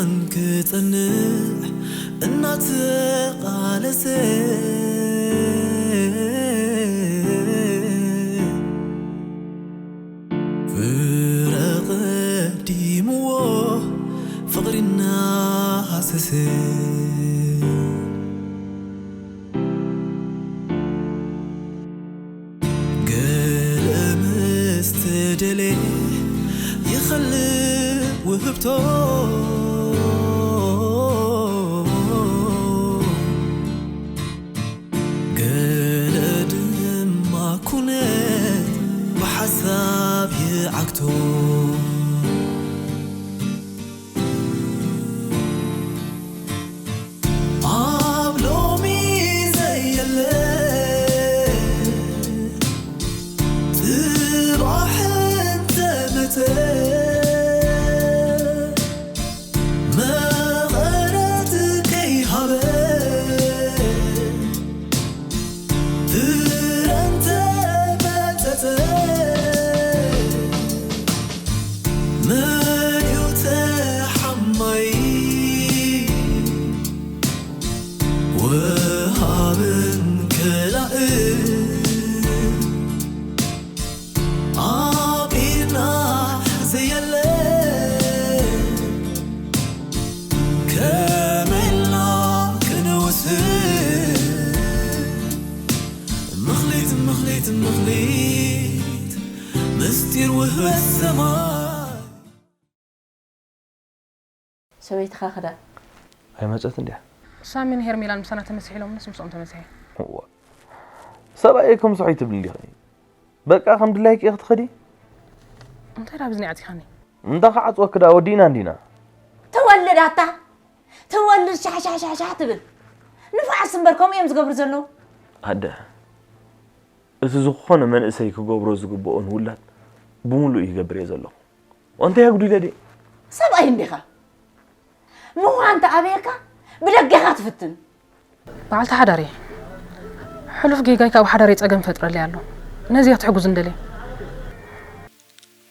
እንክጸንዕ እናተቓለሰ ፍረ ቀዲምዎ ፍቕሪ እናሃሰሰ ገለ ምስ ተደልየ ይኸልእ ውህብቶ ገለ ድማ ኩነት ብሓሳብ ይዓግቶ ኣብ ሎሚ ዘየለ ጽባሕ እንተመጸ መቐረት ከይሃበ ፍረ እንተመጸጸ መን እዩ ተሓማይ ወሃብን ከላእን ኣብ ኢድና ዘየለ ከመይ ኢልና ክንውስን ምኽሊት ምኽሊት ምኽሊት ምስጢር ውህበት ሰማይ ሰበይትኻ ክዳ ኣይመፀት እንዲያ ሳሚን ሄርሜላን ምሳና ተመሲሒሎምንስ ምስኦም ተመሲሐ እዋ ሰብኣይ ከም ስሑ ይትብል እንዲኺ በቃ ከም ድላይኪ ኢኺ ትኸዲ እንታይ ዳ ብዝኒ ዓፂኻኒ እንዳ ክዓፅወኪ ዳ ወዲእና እንዲና ተወልድ ኣታ ተወልድ ሻሕሻሕሻሕሻሕ ትብል ንፋዓስ እምበር ከምኡ እዮም ዝገብሩ ዘለዉ ኣደ እቲ ዝኾነ መንእሰይ ክገብሮ ዝግብኦ ንውላድ ብምሉእ ይገብር እየ ዘለኹ እንታይ ኣጉዲለ ድየ ሰብኣይ እንዲኻ ምዃን ተኣበየካ ብደገኻ ትፍትን በዓልቲ ሓዳር እየ ሕሉፍ ጌጋይ ካብ ሓዳረይ ፀገም ፈጥረለይ ኣሎ ነዚ እያ ትሕጉዝ እንደልየ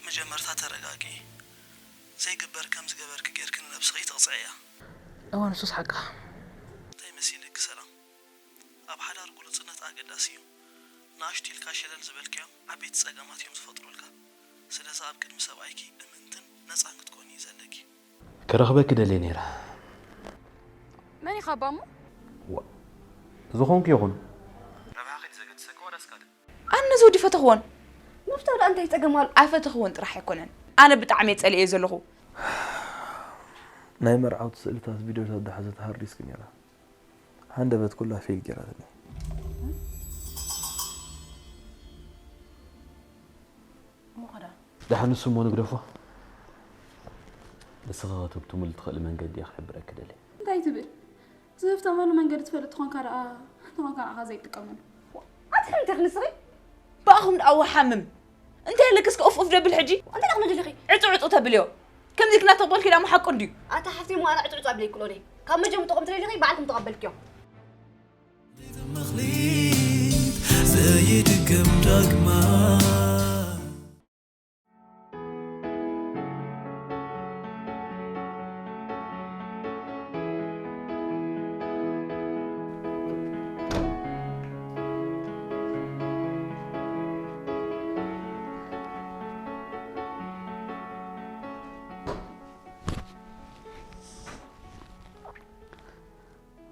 መጀመርታ ተረጋጊ ዘይግበር ከም ዝገበርኪ ጌርኪ ንነብስኺ ትቕፅዕያ እወ ንሱስ ሓቅኻ እንታይ መሲልኪ ሰላም ኣብ ሓዳር ግሉፅነት ኣገዳሲ እዩ ንኣሽቱ ኢልካ ሸለል ዝበልካዮም ዓበይቲ ፀገማት እዮም ዝፈጥሩልካ ስለዚ ኣብ ቅድሚ ሰብኣይኪ እምንትን ነፃን ክትኮኒ እዩ ዘለኪ ክረኽበኪ ደልየ ነይረ መን ኢኻ ኣባሙ? ዝኾንኩ ይኹን ረብሓኺ ዘገድሰኪ ዋላ ስካደ ኣነ ነዚ ወዲ ፈተኽዎን መፍትሒ ደኣ እንታይ ጸገም ኣሎ ኣይፈተኽዎን ጥራሕ ኣይኮነን ኣነ ብጣዕሚ እየ ጸሊኤዮ ዘለኹ ናይ መርዓውቲ ስእልታት ቪድዮታት ዝሓዘት ሃርድ ዲስክ ነይራ። ሃንደበት ኩላ ፌል ገይራትኒ። እሞ ኸዳ ደሓን ንሱ እሞ ንግደፎ። ንስኺ ከተብትምሉ ትኽእሊ መንገዲ እየ ክሕብረኪ ደልየ። እንታይ ትብል? ዝህፍተመሉ መንገዲ ትፈልጥ ተኾንካ ደኣ ተኾንካ ንዓኻ ዘይጥቀመሉ። ኣቲ ከምቲ ክንስኺ ብኣኹም ደኣ ወሓምም እንታይ ኣለኪ እስከ ኡፍ ኡፍ ደብል ሕጂ እንታይ ደኣ ክነድልኺ ዕጹ ዕጹ ተብልዮ ከምዚ ክና ተቕበልኪ ደኣ ሓቁ እንድዩ ኣታ ሓፍቲ እሞ ኣነ ዕጹ ዕጹ ኣብለ ይክሎ ደ ካብ መጀመርትኦም ትደልኺ በዓልኩም ተቐበልክዮ ዘይትመኽሊት ዘይድገም ዳግማ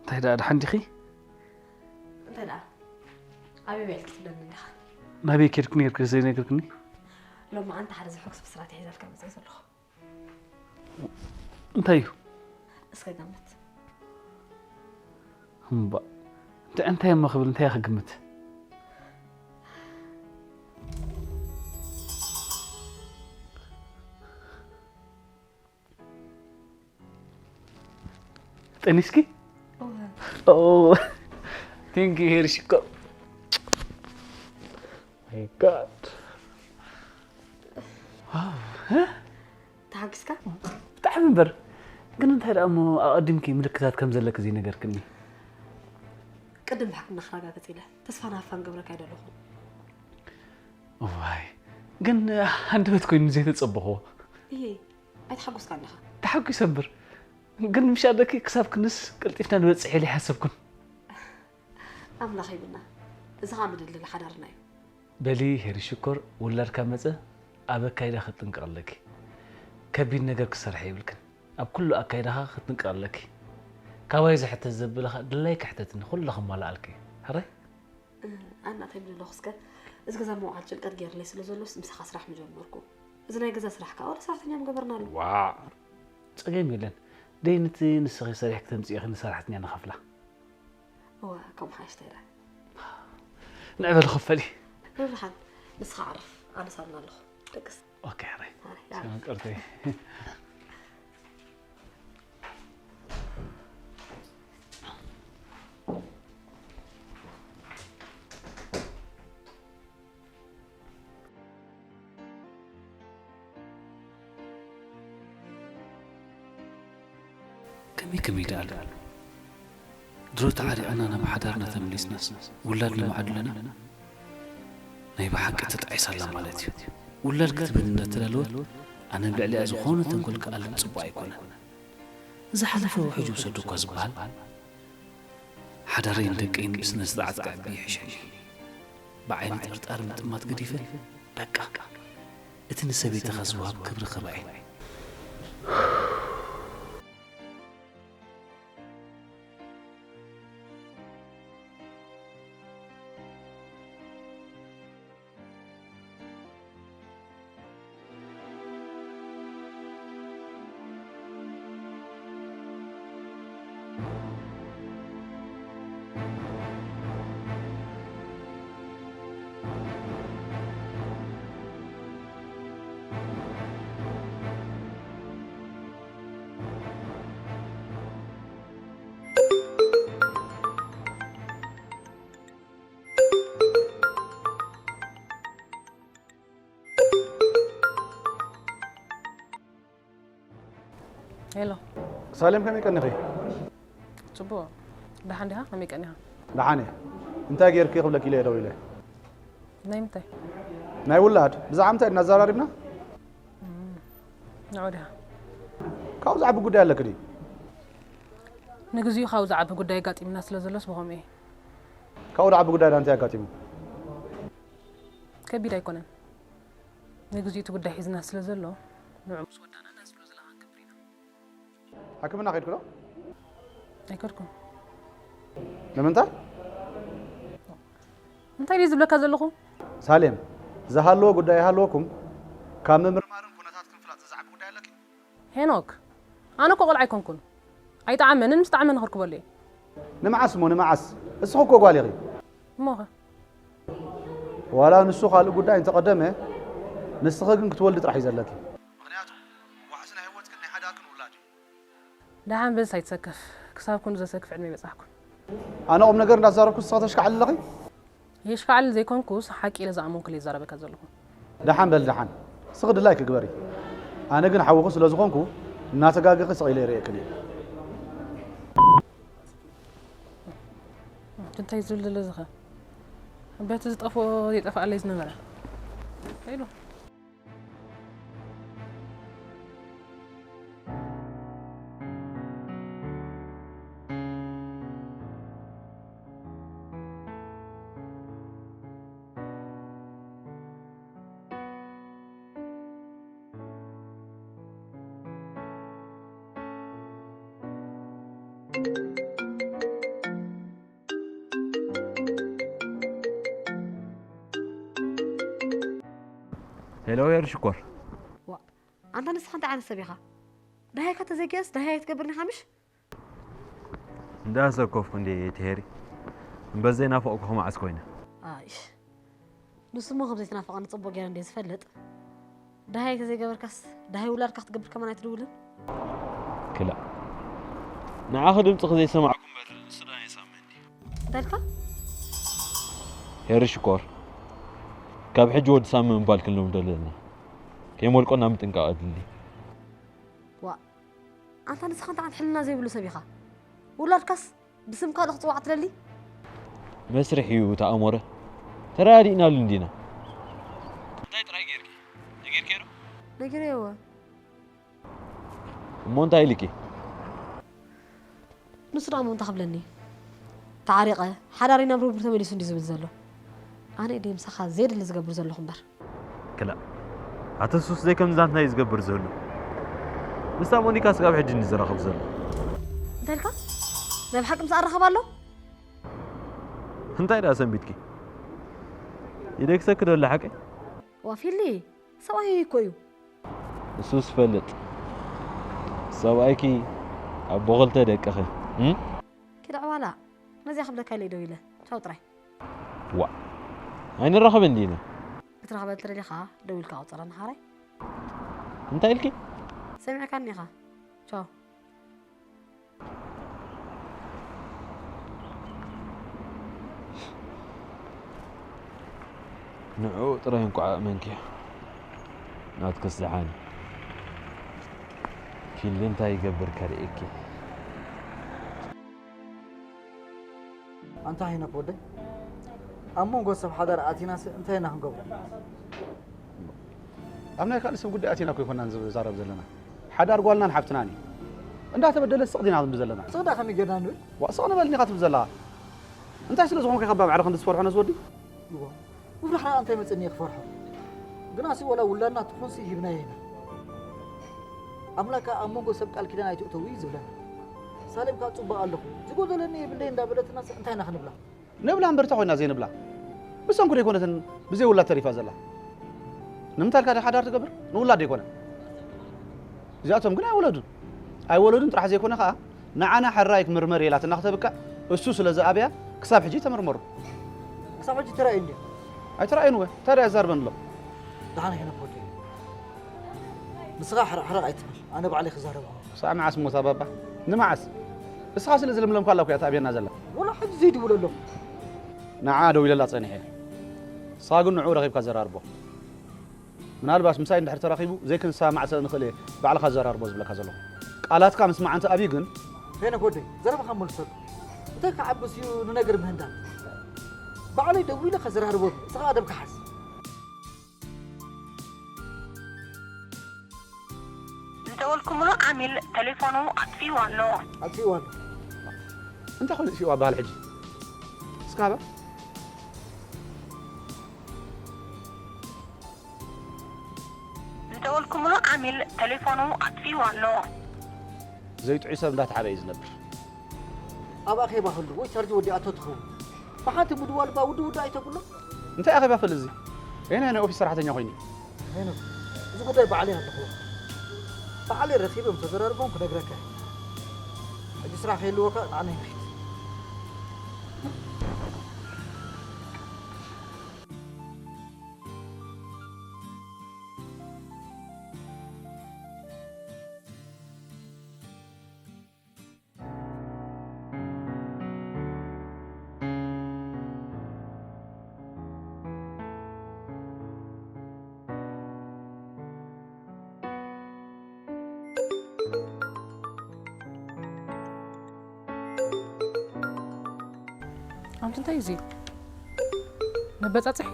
እንታይ ደኣ ደሓን ዲኺ? እንታይ ደኣ ኣበይ ውዒልኪ ትብለኒ እንዲኻ? ናበይ ኬድኩ ነይርኪ ዘይነገርክኒ? ሎማዓንቲ ሓደ ዘሐጉስ ብስራት እየ ሒዘልካ መፅእ ዘለኹ። እንታይ እዩ? እስከ ገምት። እምባ እንታይ እንታይ እሞ ክብል እንታይ ክግምት? ጠኒስኪ? Thank you ሄርሽኮ። My God. ተሓጊስካ? ብጣዕሚ እምበር። ግን እንታይ ደኣ እሞ ኣቐዲምኪ ምልክታት ከም ዘለኪ ዘይነገርክኒ? ቅድም ብሓክምና ክረጋገጽ ኢለ ተስፋ ንሃፋ ክገብረካ ኣይደለኹን። ዋይ ግን ሃንደበት ኮይኑ ዘይተጸበኽዎ። እየ ኣይተሓጎስካ ኣለኻ። ተሓጒሰ እምበር። ግን ምሽ ኣለኪ ክሳብ ክንስ ቀልጢፍና ንበጽሕ ኢለ ኣይሓሰብኩን። ኣምላኽ ይብና። እዚ ኸዓ ምድልል ሓዳርና እዩ። በሊ ሄሪ ሽኮር፣ ውላድካ መጸ ኣብ ኣካይዳ ክትጥንቀቕ ኣለኪ። ከቢድ ነገር ክሰርሐ የብልክን። ኣብ ኩሉ ኣካይዳኻ ክትጥንቀቕ ኣለኪ። ካባይ ዝሕተት ዘብልኻ ድላይኪ ሕተትኒ፣ ኩሉ ከማልኣልኪ። ሕራይ? ኣና ተይብልለኹ እስከ፣ እዚ ገዛ መውዓል ጭንቀት ገይርለይ ስለ ዘሎስ ምሳኻ ስራሕ ምጀመርኩ። እዚ ናይ ገዛ ስራሕ ከዓ ወላ ሰራሕተኛ ምገበርናሉ። ዋዕ፣ ጸገም የለን። ደይ ንቲ ንስኺ ሰሪሕ ክተምጽኢኺ ንሰራሕተኛ ንኸፍላ። እወ፣ ከምኡ ሓይሽ ተይዳ። ንዕበል ኸፈሊ። ንብርሃን፣ ንስኻ ዓርፍ፣ ኣነ ሳብና ኣለኹ። ደቅስ። ኦኬ፣ ሕራይ። ሕራይ፣ ሰላም ቅርተይ። ከመይ ከመይ ደኣ ኣሎ? ድሮ ተዓሪቕና ናብ ሓዳርና ተመሊስናስ ውላድ ንምዓድ ኣለና? ናይ ብሓቂ ተጣዒሳ ኣላ ማለት እዩ። ውላድ ክትብል እንዳተዳለወት ኣነ ኣብ ልዕሊኣ ዝኾነ ተንኮል ክኣልም ጽቡቕ ኣይኮነን። ዝሓለፈ ውሕጅ ውሰዱ እኳ ዝበሃል ሓዳረይን ደቀይን ብስነ ስርዓት ክዕቢ ይሕሸኒ። ብዓይኒ ጥርጣር ምጥማት ገዲፈ በቃ እቲ ንሰበይትኻ ዝወሃብ ክብሪ ክበዒ። ሄሎ። ሳሌም ከመይ ቀኒኺ? ጽቡቕ። ደሓን ዲኻ? ከመይ ቀኒኻ? ደሓን እየ። እንታይ ጌርኪ ክብለኪ ኢለ እየ ደዊለ። ናይ ምንታይ? ናይ ውላድ ብዛዕባ ምንታይ እናዘራሪብና? ንዑ ዲኻ? ካብኡ ዝዓቢ ጉዳይ ኣለኪ ድዩ? ንግዚኡ ካብኡ ዝዓቢ ጉዳይ ኣጋጢምና ስለ ዘሎስ ብኸምኡ እየ። ካብኡ ዝዓቢ ጉዳይ እንታይ ኣጋጢሙ? ከቢድ ኣይኮነን። ንግዚኡ እቲ ጉዳይ ሒዝና ስለ ዘሎ ንዑ ምስ ወዳእና ነዚ ዝብሎ ዘለኻ ክንገብር ኢና። ሕክምና ከይድኩ ዶ? ኣይከድኩን። ንምንታይ? እንታይ ድዩ ዝብለካ ዘለኹ? ሳሌም፣ ዝሃለወ ጉዳይ ይሃለወኩም፣ ካብ ምምርማርን ኩነታት ክንፍላጥ ዝዛዕብ ጉዳይ ኣለኪ? ሄኖክ፣ ኣነ እኮ ቆልዓ ኣይኮንኩን። ኣይጠዓመንን ምስ ጠዓመ ንኸርክበሉ እየ። ንመዓስ እሞ ንመዓስ? እስኺ እኮ ጓል ኢኺ። እሞኸ? ዋላ ንሱ ካልእ ጉዳይ እንተቐደመ፣ ንስኺ ግን ክትወልዲ ጥራሕ እዩ ዘለኪ። ምኽንያቱ ዋሕሲ ናይ ህይወትክን ናይ ሓዳርክን ውላድ እዩ። ደሓን በልስ ኣይትሰከፍ። ክሳብ ክንዱ ዘሰክፍ ዕድመ ይበጻሕኩን። ኣነ ቁም ነገር እንዳዛረብኩ ንስኺ ተሽካዕሊ ኣለኺ? የሽካዕል ዘይኮንኩስ ሓቂ ኢለ ዝኣመንኩ ኢለ ይዛረበካ ዘለኹ። ደሓን በል ደሓን። እስኺ ድላይኪ ግበሪ። ኣነ ግን ሓውኺ ስለ ዝኾንኩ እናተጋገኺ ስቕ ኢለ ይርእየክን እየ። እንታይ ዝብል ዘሎ ዝኸ? በቲ ዝጠፍኦ ዘይጠፍኣለይ ዝነበረ። ኢሉ። ሄሎ ሄሪ ሽኮር። ዋ፣ ኣንታ ንስኻ እንታይ ዓይነት ሰብ ኢኻ? ደሃይካ ተዘጊያስ ደሃይ ኣይትገብርን ኢኻ ምሽ? እንዳሰከፍኩ እንዴ ትሄሪ? እምበር ዘይናፈቕኩ መዓስ ኮይነ? ኣይሽ፣ ንሱ እሞ ከም ዘይትናፍቐኒ ጽቡቕ ገይረ እንዴ ዝፈልጥ። ደሃይ ተዘይገበርካስ ደሃይ ውላድካ ክትገብር ከማን ኣይትድውልን? ክላእ፣ ንዓኺ ድምፅኺ ዘይሰማዕኩ እምበር ንሱ ዳን የሳምኒ። እንታይ ኢልካ? ሄሪ ሽኮር፣ ካብ ሕጂ ወዲ ሳሚ ምባል ክንልምዶ ኣለና። ከይመልቆና ምጥንቃቕ ኣድሊ። ዋ፣ ኣንታ ንስኻ እንታይ ዓይነት ሕልና ዘይብሉ ሰብ ኢኻ? ውላድካስ ብስም ካልእ ክጽዋዕ ትደሊ? መስርሕ እዩ እቲ ኣሞረ። ተረዳዲእናሉ እንዲና። እንታይ ጥራይ ጌርኪ? ነጊርኪ ዶ? ነጊረዮ እወ። እሞ እንታይ ኢልኪ? ንሱ ደኣ እንታይ ክብለኒ? ተዓሪቐ፣ ሓዳረይ ናብ ርብርብ ተመሊሱ እንዲ ዝብል ዘሎ። ኣነ ድየ ምሳኻ ዘየድሊ ዝገብር ዘለኹ እምበር? ክላእ፣ ኣቲ ንሱስ ዘይከምዚ ናትና እዩ ዝገብር ዝህሉ። ምስታ ሞኒካ ስጋብ ሕጂ እንዲ ዝራኸብ ዘሎ። እንታይ ኢልካ? ናይ ብሓቂ ምስ ኣራኸብ ኣሎ? እንታይ ደኣ ሰንቢትኪ? ኢደይ ክሰክዶ ኣለ ሓቀይ? ዋፊሊ፣ ሰብኣይ እኮ እዩ። እሱስ ፈልጥ። ሰብኣይኪ ኣቦ ክልተ ደቅኺ። እም? ኪድ ዕዋላ፣ ነዚኣ ክብለካ ኢለ ደው ኢለ። ቻው ጥራይ። ዋ። ኣይንራኸብን ዲና? ክትራኸበ እንተደሊኻ ደው ኢልካ ቁጸረኒ ሓራይ። እንታይ ኢልኪ? ሰሚዕካኒ ኢኻ። ቻው። ንዕኡ ጥራይ እንቋዕ ኣእመንክዮ። ናትክስ ደሓን። ፊሊ እንታይ ይገብር ከርእየኪ። ኣንታ ሄኖክ ወደይ፣ ኣብ መንጎ ሰብ ሓዳር ኣቲናስ እንታይ ኢና ክንገብሮ? ኣብ ናይ ካልእ ሰብ ጉዳይ ኣቲና እኮ ይኮናን ዝዛረብ ዘለና። ሓዳር ጓልናን ሓፍትናን እዩ። እንዳተበደለ ስቕ ዲና ክንብል ዘለና። ስቕ ዳ ከመይ ጌርና ንብል? ዋእ ስቕ ንበል እንዲኻ ትብል ዘለኻ። እንታይ ስለ ዝኾንኩ ኢኻ ባዕሪ ክንዲ ዝፈርሖ ነዚ ወዲ? እዋ፣ ምፍራሕ ደኣ እንታይ መጽእኒ እየ ክፈርሖ? ግናሲ ወላ ውላድና ትኹንሲ ሂብናዮ ኢና። ኣምላክ ከኣ ኣብ መንጎ ሰብ ቃል ኪዳን ኣይትእተዉ እዩ ዝብለና። ሳሌም ከኣ ጽቡቕ ኣለኹ፣ ዝጎደለኒ የብለይ እንዳበለትናስ እንታይ ኢና ክንብላ? ንብላ እምበር እንታይ ኮይና ዘይንብላ? ብሰንኩ ደይኮነትን ብዘይ ውላድ ተሪፋ ዘላ? ንምንታይ ኢልካ ድያ ሓዳር ትገብር? ንውላድ ደይኮነ? እዚኣቶም ግን ኣይወለዱን። ኣይወለዱን ጥራሕ ዘይኮነ ከኣ ንዓና ሕራይ ክምርመር እየ ኢላትና ክተብቅዕ እሱ ስለ ዝኣበያ ክሳብ ሕጂ ኣይተመርመሩን። ክሳብ ሕጂ ተራእዩ እንድዩ። ኣይተራእዩን እወ። እንታይ ደኣ የዛርበን ኣሎ? ደሓን ሄኖክ ወደይ፣ ንስኻ ሕራቕ ሕራቕ ኣይትበል፣ ኣነ ባዕለይ ክዛረቦ። ክሳዕ መዓስ ሞታ ባባ? ንመዓስ? እስኻ ስለ ዝልምለምካ ኣላ እኮ እያ ትኣብየና ዘላ። ወላ ሕጂ ዘይድውለሎም። ንዓ ደዊለላ ጸኒሐ። ንስኻ ግን ንዕኡ ረኺብካ ዘራርቦ። ምናልባሽ ምሳይ እንድሕር ተራኺቡ ዘይክንሰማማዕ ስለ ንኽእል እየ ባዕልኻ ዘራርቦ ዝብለካ ዘለኹ። ቃላትካ ምስማዕ እንተ ኣብዩ ግን። ሄኖክ ወደይ፣ ዘረባኻ መልሰሉ። እንታይ ክዓብስ እዩ ንነገር ምህንዳን? ባዕለይ ደዊለ ከዘራርቦ እየ፣ ንስኻ ኣደብካ ሓዝ። ዝደወልኩምሉ ዓሚል ተሌፎኑ ኣጥፊእዎ ኣሎ። ኣጥፊእዎ ኣሎ። እንታይ ኮነ እሺ ይባሃል ሕጂ? እስካ ሃባ። ዝደወልኩምሉ ዓሚል ተሌፎኑ ኣጥፊእዎ ኣሎ። ዘይጥዑይ ሰብ እንዳተሓበ እዩ ዝነብር። ኣብ ኣኼባ ህሉ ወይ ቻርጅ ወዲኣቶ ትኸውን። ብሓንቲ ምድዋል እባ ውዲ ውዲ ኣይተብሎ። እንታይ ኣኼባ ፈል እዚ? የናይ ናይ ኦፊስ ሰራሕተኛ ኮይኒ? ሄኖክ፣ እዚ ጉዳይ ባዕለይ ኣለኹዎ። ባዕለይ ረኺበ ምስ ተዘራርቦም ክነግረካ እየ። ሕጂ ስራሕ ከይህልወካ ንዓና ይንኪት። ኣንቲ እንታይ እዩ እዚ? መበጻጽሒ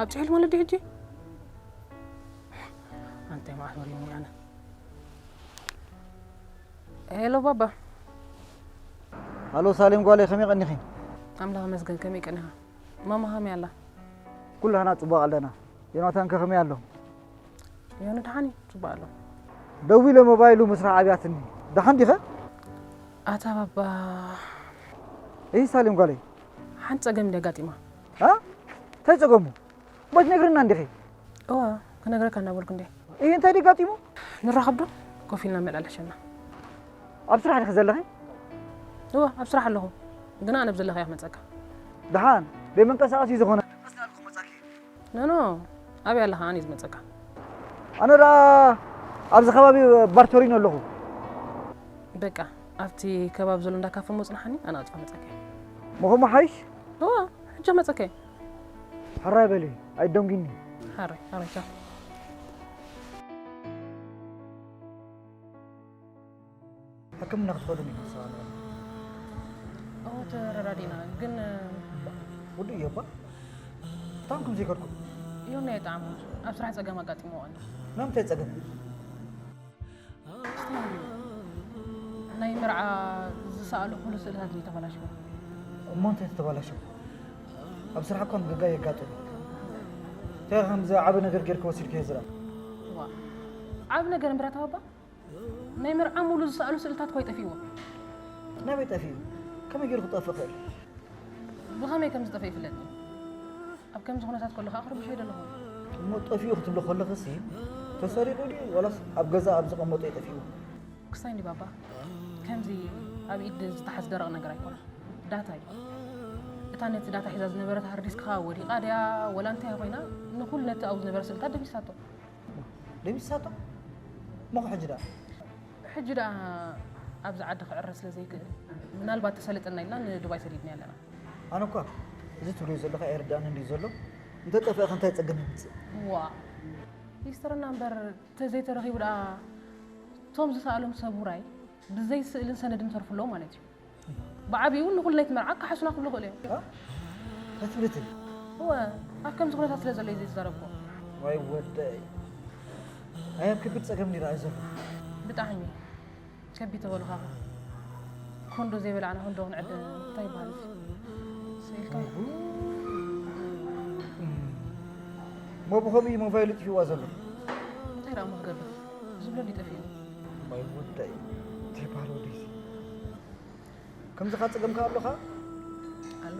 ኣብጺሑ ማለት ድዩ ሕጂ? ኣንታይ መዓት ወሪኒ ኣነ። ሄሎ ባባ። ሃሎ ሳሌም ጓለይ፣ ከመይ ቀኒኺ? ኣምላኽ ይመስገን፣ ከመይ ቀኒኻ? ማማ ከመይ ኣላ? ኩላህና ጽቡቕ ኣለና። ዮናታን ከ ከመይ ኣሎ? ዮኒ ደሓን እዩ፣ ጽቡቕ ኣሎ። ደዊለ ሞባይሉ ምስራሕ ኣብያትኒ። ደሓን ዲኸ? ኣታ ባባ። እሂ ሳሌም ጓለይ። ሓንቲ ጸገም እንድያ ኣጋጢማ። ኣ? እንታይ ጸገሙ? እሞ ትነግርና እንዲኺ? እወ፣ ክነግረካ እናበልኩ እንድየ። እሂ እንታይ ድዩ ኣጋጢሙ? ንራኸብ ዶ? ኮፍ ኢልና መላለሸና። ኣብ ስራሕ ዲኺ ዘለኺ? እወ፣ ኣብ ስራሕ ኣለኹ። ግና ኣነ ኣብ ዘለኻዮ ክመጸካ። ደሓን፣ ብመንቀሳቐሲ ዝኾነ ኖ ኖ፣ ኣበይ ኣለኻ? ኣነ እየ ዝመጸካ። ኣነ ደኣ ኣብዚ ከባቢ ባርቶሪኖ ኣለኹ። በቃ፣ ኣብቲ ከባቢ ዘሎ እንዳ ካፈ እሞ ጽንሓኒ፣ ኣነ ቀልጢፈ መጸካ እየ። እሞ ከምኡ ሓይሽ? እወ፣ ሕጂ መጸካ እየ። ሕራይ በሊ፣ ኣይትደንጉይኒ። ሕራይ፣ ሕራይ፣ ቻው። ሕክምና ክትኸዱ ዲኹም ንስኻ ንበል። እወ፣ ተረዳዲእና፣ ግን ውዱእ እዩ እባ። ብጣዕምኩም ዘይከድኩም። ዮኒ ኣይጠዓሞን። ኣብ ስራሕ ጸገም ኣጋጢምዎ ኣሎ። ናይ ምንታይ ጸገም? እስቲ ንሪኦ። ናይ መርዓ ዝ- ዝሰኣሉ ኩሉ ስእልታት እዩ ተበላሽዎ። እሞ እንታይ ተበላሽዎ? ኣብ ስራሕ እኮ ምግጋይ የጋጥም። እንታይ ከምዚ ዓቢ ነገር ጌርካ ወሲድካዮ ዝረኣ? ዋ፣ ዓቢ ነገር እምበር ኣታ ባባ። ናይ መርዓ ሙሉ ዝሰኣሉ ስእልታት እኮ ይጠፍእዎ። ናበይ ጠፊኡ? ከመይ ገይሩ ክጠፍእ ክእል? ብኸመይ ከም ዝጠፍእ ይፍለጥ እዩ። ኣብ ከምዚ ኩነታት ከሎ ከዓ ክርብሾ ይደለኹ። እሞ ጠፊኡ ክትብሎ ከለኽሲ ተሰሪቑ ድዩ ዋላስ ኣብ ገዛ ኣብ ዝቐመጦ እዩ ጠፊኡ? ክሳይ እንዲ ባባ፣ ከምዚ ኣብ ኢድ ዝተሓዝ ደረቕ ነገር ኣይኮነን። ዳታ እዩ። እታ ነቲ ዳታ ሒዛ ዝነበረት ሃርድ ዲስክ ከዓ ወዲቓ ድያ ወላ እንታይ ኮይና ንኹሉ ነቲ ኣብኡ ዝነበረ ስእልታት ደምሲሳቶ። ደምሲሳቶ? እሞ ሕጂ ደኣ? ሕጂ ደኣ ኣብዚ ዓዲ ክዕረ ስለ ዘይክእል ምናልባት ተሰልጠና ኢልና ንዱባይ ሰዲድና ኣለና። ኣነ እኳ እዚ ትብሎ ዘለኻ ኣይርዳእን እንዲ ዘሎ እንተጠፈእኸ እንታይ ጸገም የምጽእ? ዋ፣ ይስተረና እምበር ተዘይተረኺቡ ደኣ እቶም ዝሰኣሎም ሰብ ውራይ ብዘይ ስእልን ሰነድን ተርፉ ኣለዉ ማለት እዩ። ብዓቢኡ ንኹሉ ናይቲ መርዓ ካሓሱና ክብሉ ይኽእሉ እዮም። እ? እንታይ ትብሊ ትህሊ? እወ፣ ኣብ ከምዚ ኩነታት ስለ ዘሎ እዩ ዘይተዛረብኩ። ዋይ ወደይ። ኣይ ኣብ ከቢድ ጸገም እንዲ ረኣዩ ዘሎ። ብጣዕሚ ከቢድ ተበሉኻ። ኮንዶ ዘይበላዕና ኮንዶ ክንዕድም እንታይ ይበሃል እዚ? ስኢልካ። እሞ ብኸምኡ እዩ ሞባይሉ ጥፊእዋ ዘሎ። እንታይ ደኣ እሞ ክገብር? ዝብሎ እንዲ ጠፊኡ። ዋይ ወደይ። እንታይ ይበሃል ወደይ እዚ? ከምዚ ኸ ጸገምካ ኣሎኻ? ኣሎ።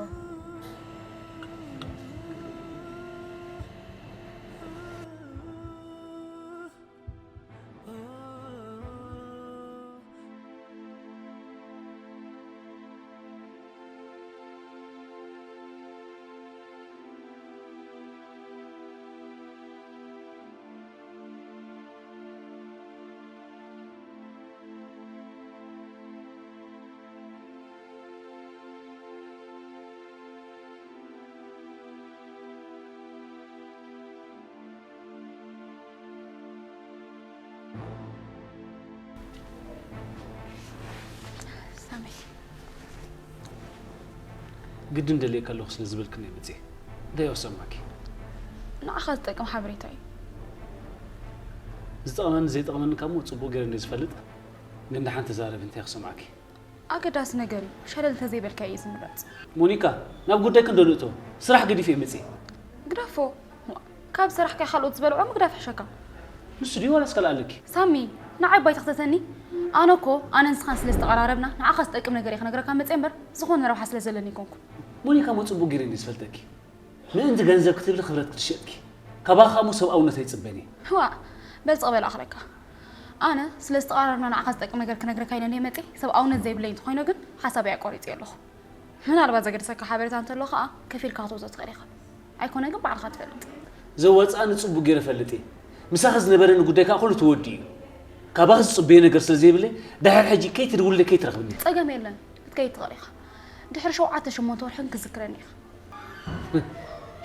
ሳሚ። ግድን ደልየካ ኣለኹ ስለ ዝበልክኒ እየ መፅየ። እንታይ እየ ክሰምዓኪ? ንዓኻ ዝጠቅም ሓበሬታ እዩ። ዝጠቕመኒ ዘይጠቕመኒ ካብ ሞ ፅቡቕ ገይረ እንደ ዝፈልጥ፣ ግን ደሓን ተዛረቢ፣ እንታይ ክሰምዓኪ? ኣገዳሲ ነገር እዩ። ሸለል እንተዘይበልካዮ እዩ ዝምረፅ። ሞኒካ፣ ናብ ጉዳይ ክንዶ ንእቶ። ስራሕ ገዲፈ እየ መፅየ። ግደፎ። ካብ ሰራሕካ ካልኦት ዝበልዖ ምግዳፍ ሕሸካ። ንሱ ድዩ ዋላስ ካልእ ኣለኪ? ሳሚ፣ ንዓይ ባይታ ክተተኒ? ኣነ እኮ ኣነ ንስኻን ስለ ዝተቐራረብና ንዓኻ ዝጠቅም ነገር እየ ክነግረካ መፅየ እምበር ዝኾነ ረብሓ ስለ ዘለኒ ኣይኮንኩን። ሞኒካ፣ ሞ ፅቡቅ ገይረ እንድየ ዝፈልጠኪ። ምእንቲ ገንዘብ ክትብሊ ክብረት ክትሸጥኪ። ካባኻ እሞ ሰብኣውነት ኣይጽበን እየ። ዋእ፣ በል ጽቕ በል ኣኽለካ። ኣነ ስለ ዝተቓረርና ንዓኻ ዝጠቅም ነገር ክነግረካ ኢለ እንድየ መጽየ፣ ሰብኣውነት ዘይብለይ እንተኾይነ ግን ሓሳበይ ኣቋሪጸዮ ኣለኹ። ምናልባት ዘገድሰካ ሓበሬታ እንተሎ ኸኣ ከፊልካ ክትወስዶ ትኽእል ኢኻ። ኣይኮነ ግን ባዕልኻ ትፈልጥ። ዘዋጽኣኒ ጽቡቕ ገይረ እፈልጥ እየ። ምሳኺ ዝነበረኒ ጉዳይ ከኣ ኩሉ ተወዲኡ እዩ። ካባኺ ዝጽበዮ ነገር ስለ ዘይብለይ፣ ድሕሪ ሕጂ ከይትድውልለይ ከይትረኽብኒ። ጸገም የለን፣ ክትከይድ ትኽእል ኢኻ። ድሕሪ ሸውዓተ ሸሞንተ ወርሒ ግን ክዝክረኒ ኢኻ።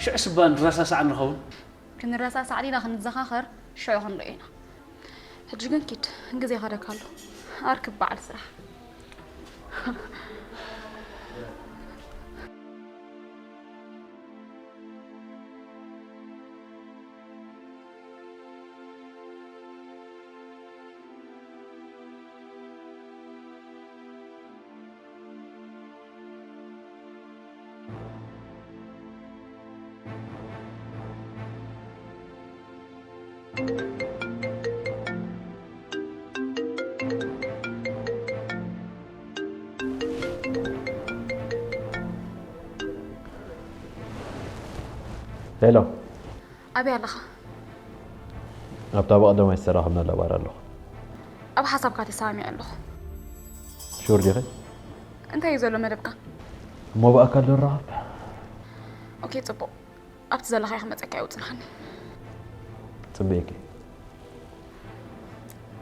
ሽዑ ስባ ንረሳሳዕ ንኸውን። ክንረሳሳዕ ዲና ክንዘኻኸር ሽዑ ክንሪኦ ኢና። ሕጂ ግን ኪድ፣ ግዜ ይኸደካ ኣሎ። ኣርክብ በዓል ስራሕ። ሄሎ። ኣበይ ኣለኻ? ኣብታ ብቐደማይ ዝተራኸብናላ ባር ኣለኹ። ኣብ ሓሳብካ ተሰማሚዐ ኣለኹ። ሹር ዲኺ? እንታይ እዩ ዘሎ መደብካ? እሞ ብኣካል ዶ ንራኸብ? ኦኬ፣ ጽቡቕ። ኣብቲ ዘለኻዮ ክመጸካ እየ፣ ውጽንሓኒ። ጽቡቕ።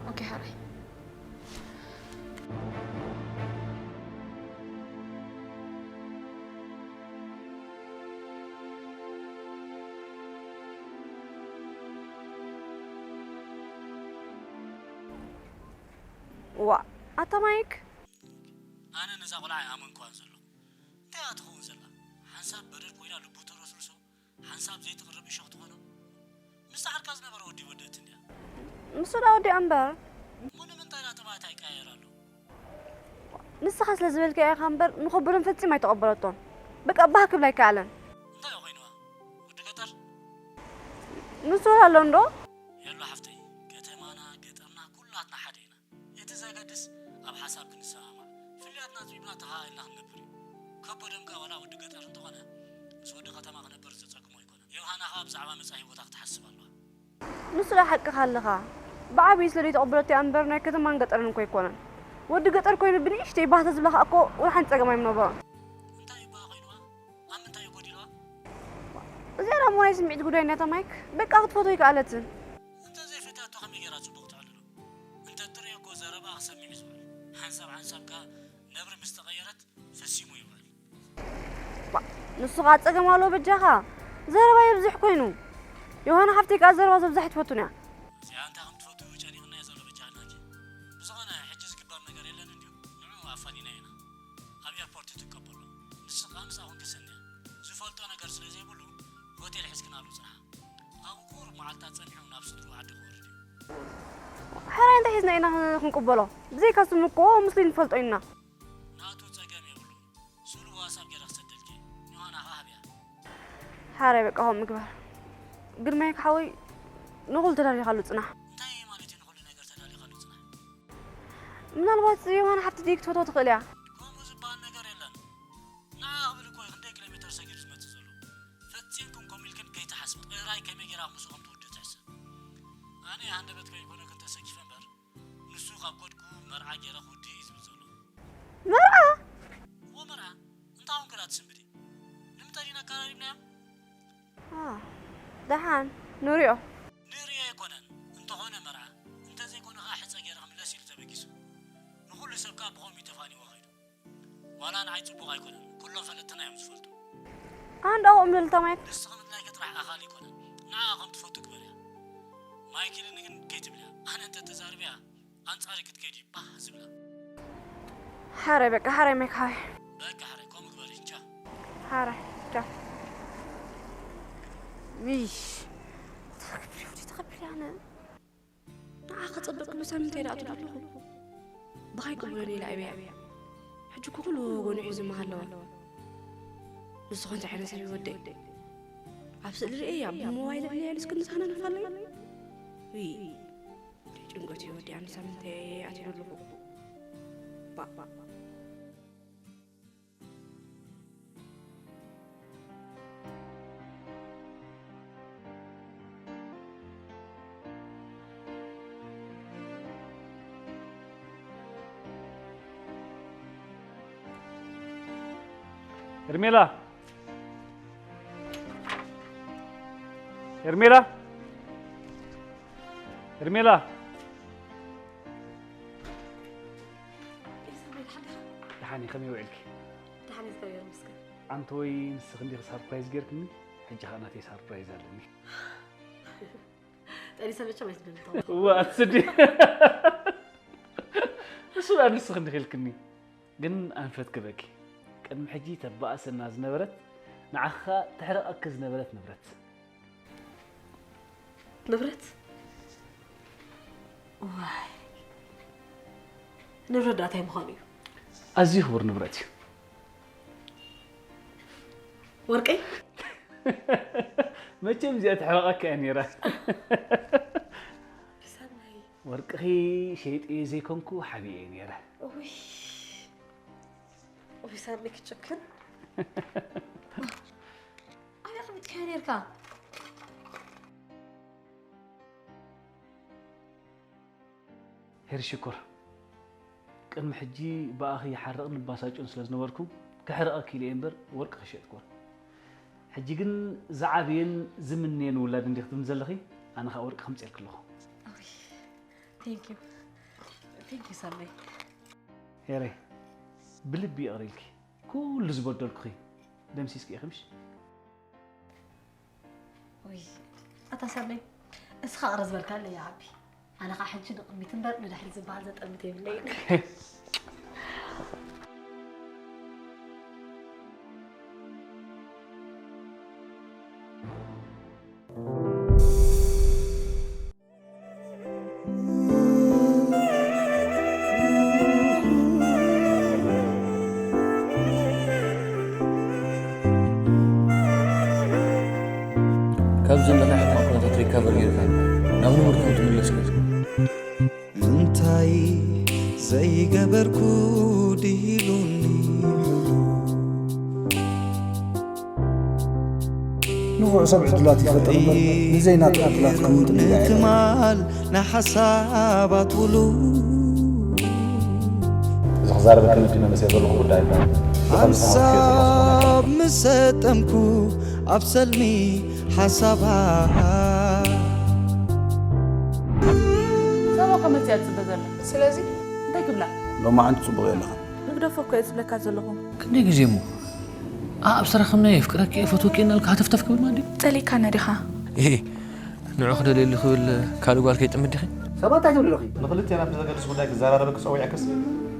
ኦኬ፣ ሃራይ። ዋ፣ ኣታ ማይክ። ኣነ ነዛ ቆልዓ ኣይኣመንክዋን ዘሎ። እንታይ እያ ትኸውን ዘላ? ሓንሳብ በረድ ኮይና ልቡ ተረስርሶ፣ ሓንሳብ ዘይትቕርብ እሾኽ ትኾኖ። ምስ ሰዓርካ ዝነበረ ወዲ ወደት እንድያ። ንሱ ዳ ወዲኣ እምበር። እሞ ንምንታይ ዳ ተባዕታይ ይቀያየር ኣሎ? ንስኻ ስለ ዝበልካያ ኢኻ እምበር ንኸበዶም ፈጺሙ ኣይተቐበለቶን። በቃ ባህ ክብላ ኣይከኣለን። እንታይ እዩ ኮይንዋ? ወዲ ገጠር? ንሱ ኣሎ እንዶ? የሎ ሓፍተይ፣ ከተማና ገጠርና ኩላትና ሓደ ኢና። እቲ ዘገድስ ኣብ ሓሳብ ክንሰማማዕ፣ ፍልልያትና ኣጽቢብና ተኸኣኢልና ክንነብር እዩ። ከበዶም ከኣ ዋላ ወዲ ገጠር እንተኾነ ምስ ወዲ ከተማ ክነብር ዘጸግሞ ኣይኮነን። ዮሃና ከኣ ብዛዕባ መጻኢ ህይወታ ክትሓስብ ኣለዋ። ንሱ ደኣ ሓቅኻ ኣለኻ። ብዓብዩ ስለ ዘይተቐበለቶ እያ እምበር ናይ ከተማን ገጠርን እኮ ኣይኮነን። ወዲ ገጠር ኮይኑ ብንእሽተይ ባህ ተዝብላ ከኣ እኮ ወላ ሓንቲ ጸገም ኣይምነበሮን። እንታይ እዩ ባህ ኮይንዋ? ኣብ ምንታይ እዩ ጎዲልዋ? እዚኣ ደኣ እሞ ናይ ስምዒት ጉዳይ እንድያ እታ ማይክ። በቃ ክትፈትዎ ኣይከኣለትን። እንተ ዘይፈትያቶ ከመይ ጌራ ጽቡቕ ትዕልሎ? እንተ ትርእዮ እኮ ዘረባ ክሰምዕ እዩ ዝውዕል። ሓንሳብ ሓንሳብ ከኣ ነብሪ ምስ ተቐየረት ፈሲሙ ይውዕል። ባ፣ ንሱ ኸኣ ጸገም ኣለዎ በጃኻ። ዘረባ የብዝሕ ኮይኑ። ዮሃና ሓፍተይ ከኣ ዘረባ ዘብዝሕ ኣይትፈቱን እያ። እዚኣ እንታይ ከም ትፈቱ ጨኒቕና እዩ ዘሎ በጃኻ ናጂ። ብዝኾነ ሕጂ ዝግበር ነገር የለን እንድዩ። ንዕኡ ኣፋኒና ኢና። ኣብ ኤርፖርት ትቀበሎ። ንሱ ከኣ ምስኣ ኮንክስን እያ። ዝፈልጦ ነገር ስለ ዘይብሉ ሆቴል ሒዝክናሉ ጽንሓ። ኣብኡ ቁሩብ መዓልታት ጸኒሑ ናብ ስድርኡ ዓዲ ክወርድ እዩ። ሕራይ እንታይ ሒዝና ኢና ክንቅበሎ? ብዘይካ ስሙ እኮ ሙስሊም ንፈልጦ ኢና። ናቱ ጸገም የብሉን። ስእሉ ብዋትሳፕ ገይረ ክሰደልኪ። ዮሃና ከኣ ሃብያ። ሓራይ በቃ ከምኡ ምግባር። ግን ማይክ ሓወይ ንኹሉ ተዳሊኻሉ ጽናሕ። እንታይ ማለት እዩ ንኹሉ ነገር ተዳሊኻሉ ጽናሕ? ምናልባት ዮሃና ሓፍቲ ድዩ ክትፈትዎ ትኽእል እያ። ከምኡ ዝበሃል ነገር የለን። ንዓ ክብል እኮ እዩ ክንደይ ኪሎ ሜተር ሰጊሩ ዝመጽእ ዘሎ። ፈጺምክን ከምኡ ኢልክን ከይትሓስባ። ጥራይ ከመይ ጌራ ምስኡ ከም ትውድእ ትሕሰብ። ኣነ ሃንደበት ከይኮነክን ተሰኪፈ እምበር፣ ንሱ ካብ ከድኩ መርዓ ጌረ ክውድእ እዩ ዝብል ዘሎ። መርዓ? እዎ መርዓ። እንታይ ኮንክን ኣትስንብዲ? ንምንታይ ዲና ኣቀራሪብናዮ? አ፣ ደሓን ንሪኦ። ንርእዮ ኣይኮነን። እንተኾነ መርዓ። እንተዘይኮነ ኸኣ ሕጸ ጌረ ክምለስ ኢሉ ተበጊሱ። ንኹሉ ሰብ ከኣ ብኸምኡ እዩ ተፋኒዎ ኸይዱ። ዋላ ንዓይ ጽቡቕ ኣይኮነን። ኩሎም ፈለጥትና እዮም ዝፈልጡ። ኣንዳ ኣብኡ ምልታ ማይክ። ንስኺ ምድላይኪ ጥራሕ ኣኻሊ ኣይኮነን። ንዓኣ ከም ትፈቱ ግበርያ። ማይክ ኢሉኒ ግን ከይትብልያ። ኣነ እንተ ተዛርብያ ኣንጻሪ ክትከይድ እዩ ባህ ዝብላ። ሓራይ በቃ፣ ሓራይ ማይክ ሓራይ። በቃ ሓራይ፣ ከምኡ ግበሪ፣ ቻው። ሓራይ፣ ቻው። ዊሽ። ተኸብሪ፣ ወዲ ተኸብሪ ኣነ። ንዓ ከጸበቅሉ ሳምንት እየ ደኣ ትብለኹ። ብኻይ ቅብሎ ሌላ ኣብያ። ሕጂ እኮ ኩሉ ወገኑ ሒዙ መሃለዋ። ንሱ ኸ እንታይ ዓይነት ሰብ እዩ ወደይ? ኣብ ስእሊ ርእየ እያ፣ ብሞባይል ኣብለያ ኢሉስ ክንሳነ ንፋለዩ? ውይ፣ ጭንቀት እዩ ወዲ፣ ኣነ ሳምንት እየ ኣትዩ ኣለኹ። ባእ። ሄርሜላ! ሄርሜላ! ሄርሜላ! ደሓን እየ፣ ከመይ ውዒልኪ? ደሓን እየ፣ እግዚኣብሔር ይመስገን። ኣንተ ወይ ንስኺ እንዲኺ ሳርፕራይዝ ጌርክኒ፣ ሕጂ ኸኣ ናተይ ሳርፕራይዝ ኣለኒ። ጠኒሰ መቸም ኣይትደሊ ተው። እዋ፣ ኣትስዲ። እሱ ደኣ ንስኺ እንዲኺ ኢልክኒ። ግን ኣንፈት ክበኪ። ቅድሚ ሕጂ ተባእሰና ዝነበረት፣ ንዓኻ ተሕርቐኪ ዝነበረት ንብረት። ንብረት? ዋይ። ንብረት ደኣ እንታይ ምዃኑ እዩ? ኣዝዩ ክቡር ንብረት እዩ። ወርቀይ? መቸም እዚኣ ተሕርቐካ እያ ነይራ። ብሰናይ። ወርቅኺ ሸይጠ ዘይኮንኩ ሓቢኤ ነይረ። ኡይ። ኦፊሰር ኒክ ጭክን። ኣበይ ኣቐሚጥካዮ ነይርካ? ሄሪ ሽኮር፣ ቅድሚ ሕጂ ብኣኺ ይሓርቕን ንባሳጮን ስለ ዝነበርኩ፣ ከሕርቐኪ ኢለ እየ እምበር ወርቂ ከሸጥኩ። ሕጂ ግን ዝዓበየን ዝምነየን ውላድ እንዲኺ ትብኒ ዘለኺ፣ ኣነ ኸኣ ወርቂ ከምጽኤልኪ ኣለኹ። ኦይ፣ ቴንክ ዩ። ቴንክ ዩ ሳመይ። ሄረይ፣ ብልቢ ይቕረ ኢልኪ። ኩሉ ዝበደልኩኺ ደምሲስኪ ኢኺ ምሽ? ውይ፣ ኣታ ሳመይ፣ እስኻ ቅረ ዝበልካለይ ይዓቢ። ኣነ ኸዓ ሕጂ ንቕድሚት እምበር ንድሕሪት ዝበሃል ዘጠምት የብለይን። ካብ ዘለኻዮ ሕማቕ ኩነታት ሪካቨር ጌርካ ናብ ንቡር ከም ትምለስ ገይሩ። እንታይ ዘይገበርኩ ድሂሉኒ ሕሉፍ። ንፉዕ ሰብ ዕድላት ይፈጥር እምበር፣ ንዘይናቱ ዕድላት ክምንጥል ይግባእ። ትማል ንሓሳባት ውሉ። እዚ ክዛረበካ ነቲ መመሰ ዘለኹ ጉዳይ ኣይኮነን። ሓሳብ ምስ ሰጠምኩ ኣብ ሰልሚ ሓሳባ። ጸባ ከመጽእ እያ ትጽበ ዘላ። ስለዚ እንታይ ክብላ? ሎማዓንቲ ጽቡቕ የለኽን። ንግደፎ እኮ እየ ዝብለካ ዘለኹ። ክንደይ ግዜ እሞ? ኣብ ስራሕ ከምና የፍቅረኪ፣ እፈትወኪ እናልካ ሃተፍተፍ ክብል ማለት ድዩ? ጸሊእካና ዲኻ? እሄ፣ ንዑ ክደልየሉ ክብል ካልእ ጓል ከይጥምድ ዲኺ? ሰባት እንታይ ትብሉ ኣለኺ? ንኽልቴና ብዘገድስ ጉዳይ ክዘራረበኪ ጸዊዐክስ፣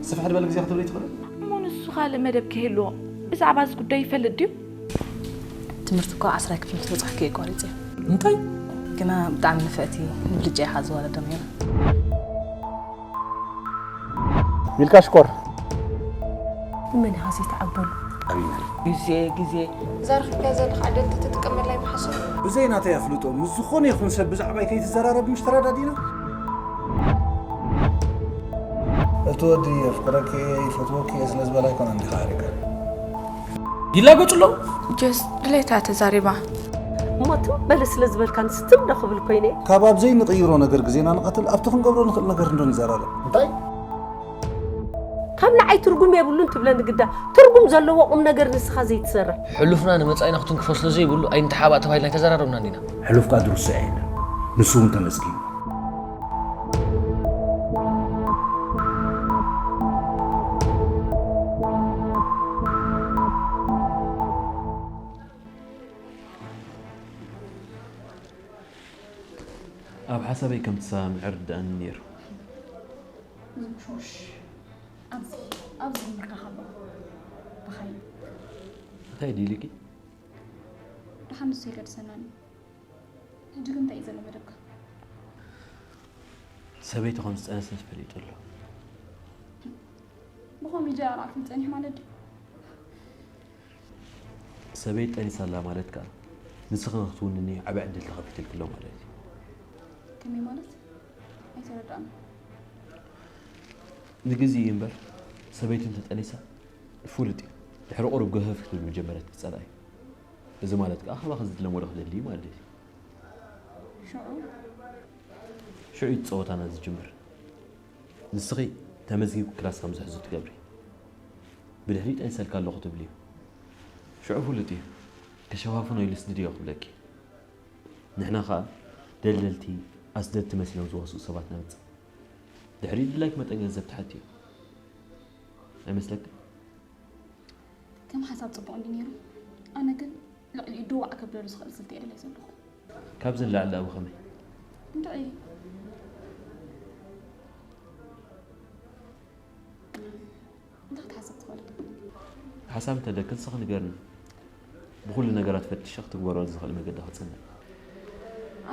ስፍሕ ዝበለ ግዜ ክትብሊ ትኽእሊ? እሞ ንሱ ካልእ መደብ ከይህልዎ ብዛዕባ እዚ ጉዳይ ይፈልጥ ድዩ? ትምህርቲ እኮ ዓስራይ ክፍሊ ክትበጽሕ እየ ኣቋሪጸ። እንታይ? ግና ብጣዕሚ ንፍዕቲ፣ ንብልጫ ኢኻ ዝወለደ ነይሩ። ሚልካ ሽኮር። ንመን ኢኻ ዘይትዓበሉ? ኣቢና። ግዜ፣ ግዜ። እዛ ረኺብካያ ዘለኻ ዕድል ተትጥቀመላ ይምሓሸ። ብዘይ ናተይ ኣፍልጦ ምስ ዝኾነ ይኹን ሰብ ብዛዕባይ ከይትዘራረብ ምሽ ተረዳዲና? እቲ ወዲ የፍቅረኪ እየ፣ ይፈትወኪ እየ ስለ ዝበላ ኣይኮነን ዲኻ ዓሪካ? ይላገጹ ኣለዉ። ጀስ ድሌታ ተዛሪባ። እሞ ትም በለ ስለ ዝበልካን ስትም ዶ ክብል ኮይነ? ካብ ኣብ ዘይንቕይሮ ነገር ግዜና ንቐትል፣ ኣብቲ ክንገብሮ ንኽእል ነገር እንዶ ንዘራረብ። እንታይ? ካብ ንዓይ ትርጉም የብሉን ትብለኒ ግዳ፣ ትርጉም ዘለዎ ቁም ነገር ንስኻ ዘይትሰርሕ። ሕሉፍና ንመጻኢና ክትንክፎ ስለ ዘይብሉ ኣይንተሓባእ ተባሂልና ኣይተዘራረብናን ኢና። ሕሉፍካ ዝርስዕ የለን፣ ንሱ እውን ተመዝጊቡ። ኣብ ሓሳበይ ከም ትሰማምዒ ርድኣኒ ነይሩ። ዝምሽውሽ ኣብዚ፣ ኣብዚ ምርካኽ ኣሎ። ብኻይ እንታይ ድዩ ኢልኪ? ደሓን ንሱ የገድሰናን እዩ። ሕጂ ግን እንታይ እዩ ዘሎ መደብካ? ሰበይቲ ከም ዝጠነሰት ፈሊጡ ኣሎ። ብኸምኡ ጀራር ኣፊል ጸኒሕ ማለት ድዩ? ሰበይቲ ጠኒሳ ኣላ ማለት ከኣ ንስኺ ንክትውንኒ ዓቢ ዕድል ተኸፊትልኪ ኣሎ ማለት እዩ። ከመይ ማለት? ኣይተረዳእን። ንግዜ እዩ እምበር ሰበይቲ እንተጠኒሳ ፍሉጥ እዩ። ድሕሪ ቁሩብ ገፈፍ ክትብል ምጀመረት ክጸልኣ እዩ። እዚ ማለት ከኣ ካባኺ ዝድለ ሞዶ ክደሊ እዩ ማለት እዩ። ሽዑ? ሽዑ እዩ ጸወታና ዝጅምር። ንስኺ ተመዝጊብኪ ክላስ ከም ዝሕዙ ትገብሪ። ብድሕሪኡ ጠኒሰልካ ኣለኹ ትብልዮ። ሽዑ ፍሉጥ እዩ። ክሸፋፍኖ ኢሉ ስድድዮ ክብለኪ። ንሕና ኸኣ ደልደልቲ፣ ኣስደድቲ መሲሎም ዝወስኡ ሰባት ነምጽእ። ድሕሪኡ ድላይኪ መጠን ገንዘብ ትሓትዮ። ኣይመስለክን? ከም ሓሳብ ጽቡቕ እንዲ ነይሩ። ኣነ ግን ልዕሊኡ ድዋዕ ከብለሉ ዝኽእል ስልቲ እየ ደላይ ዘለኹ። ካብዚ ንላዕሊ ደኣ ብኸመይ? እንድዒ። እንታይ ክትሓስብ ትኽእል? ሓሳብ እንተለኪ ንስኺ ንገርኒ። ብኹሉ ነገራት ፈቲሸ ክትግበሮ ዝኽእል መገዲ ክጽንዕ።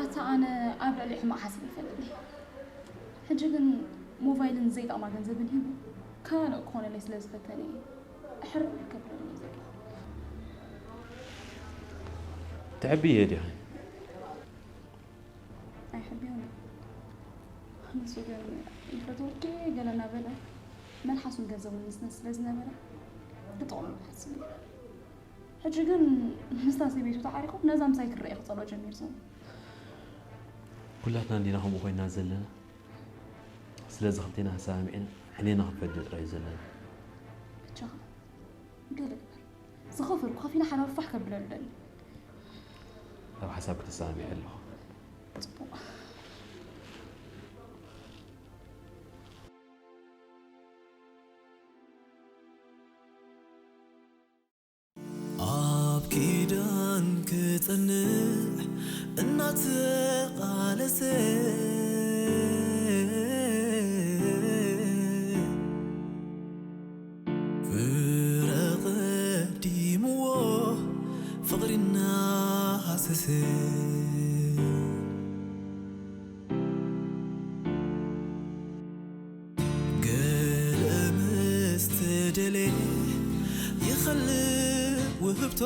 ኣታ ኣነ ኣብ ልዕሊ ሕማቕ ሓሲብ ይፈልጥኒ። ሕጂ ግን ሞባይልን ዘይጠቕማ ገንዘብን ሂቡ ካልእ ክኾነለይ ስለ ዝፈተነ እየ ሕርር ከብለለይ ዘለኹ። ትሕብዮ ዲኺ? ኣይሕብዮን። ንሱ ግን ይፈትወኪ ገለ እናበለ መልሓሱን ገንዘቡን ምስነስ ስለ ዝነበረ ክጥቕሎ ይሓስብ ነይሩ። ሕጂ ግን ምስታ ሰበይቱ ተዓሪቑ ነዛ ምሳይ ክረአ ክጸልኦ ጀሚሩ ዘሎ። ኩላትና እንዲና ከምኡ ኮይና ዘለና። ስለዚ ክልቴና ተሰማሚዕና ሕኔና ክንፈዲ ጥራይ እዩ ዘለና። ብቻኻ ገለ ግበር። ዝኸፈልኩ ከፊለ ሓራሩ ፋሕ ከብለሉ ደሊ። ኣብ ሓሳብ ክትሰማሚዐ ኣለኹ። ጽቡቕ። ኣብ ኪዳን ክጸንዕ እናተቓለሰ፣ ፍረ ቀዲምዎ ፍቕሪ እናሃሰሰ፣ ገለ ምስ ተደልየ ይኸልእ ውህብቶ።